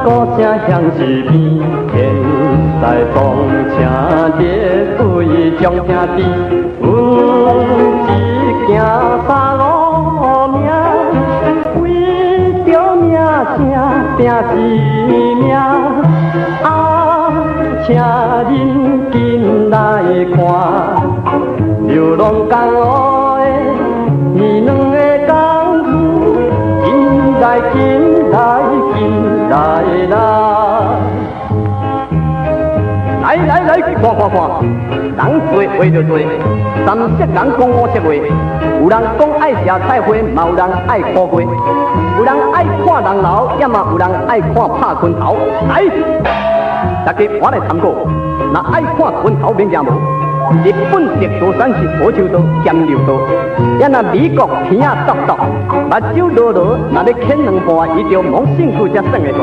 鼓聲響四邊，天使當請列位眾兄弟，阮一行三五名，為著名聲拼性命，啊，請恁緊來看，流浪江湖的呢兩个功夫，緊來緊來緊來啦！來來來，看看看，人濟話就濟，三色人講五色話，有人講愛食菜花，嘛有人愛苦瓜，有人愛看人老，也嘛有人愛看拍拳頭。來，大家我來參考，若愛看拳頭免驚無。日本特道山是火手刀兼柔道，也若美國鼻仔篤篤，目睭濁濁，若欲牽兩半，伊就摸身軀才算會無。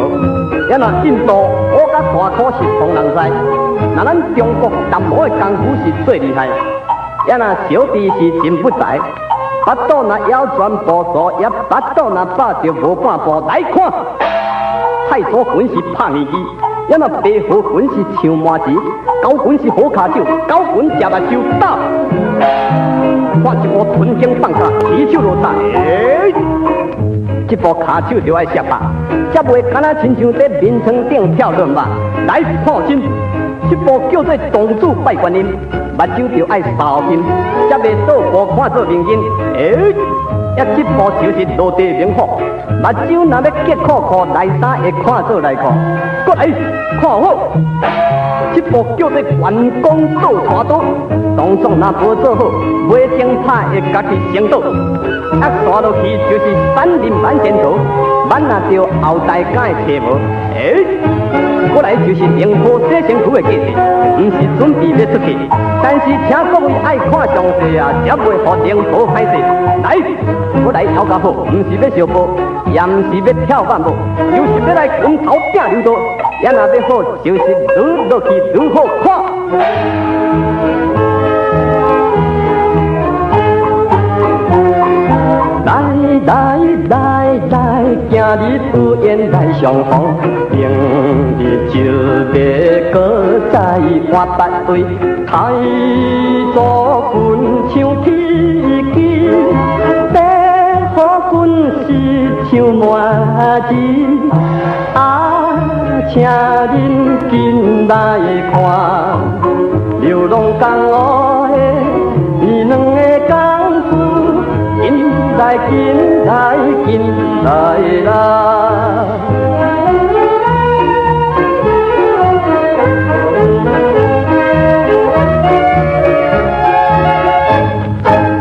也若印度烏甲大箍是唐人師，若咱中國淡薄的功夫是最厲害。也若小弟是真不才，腹肚若枵全部數，也腹肚若飽就無半步。來看，太祖拳是拍硬機，也若白虎拳是唱麻糍，狗拳是好跤手，狗拳食目睭打。看這步春風放假，起手落打，欸，這步跤手就愛攝拍，才袂敢若親像佇眠床頂跳輪吧。來看真，這步叫做童子拜觀音，目睭就愛掃金，才袂倒步看做明金。欸，啊這步就是落地鳴虎，目睭若欲結褲褲，內衫會看做內褲。閣來看好，這步叫做關公倒帶刀，動作若無做好，尾前拍會家己先倒。啊，煞落去就是三林萬仙桃，慢若著後台敢會揣無？欸，過來就是寧波洗身軀的計策，毋是準備欲出去，但是請各位愛看詳細啊，才袂予寧波歹勢。來，我來頭家好，毋是欲相報，也毋是欲跳慢舞，就是欲來拳頭拼柔道。也若欲好，就是愈落去愈好看。來來來來，今日有緣來相逢，明日就欲閣再換別位。太祖拳像鐵筋，白虎拳是像麻糍。啊，請恁緊來看，流浪江湖的呢兩个功夫，緊來緊來緊來。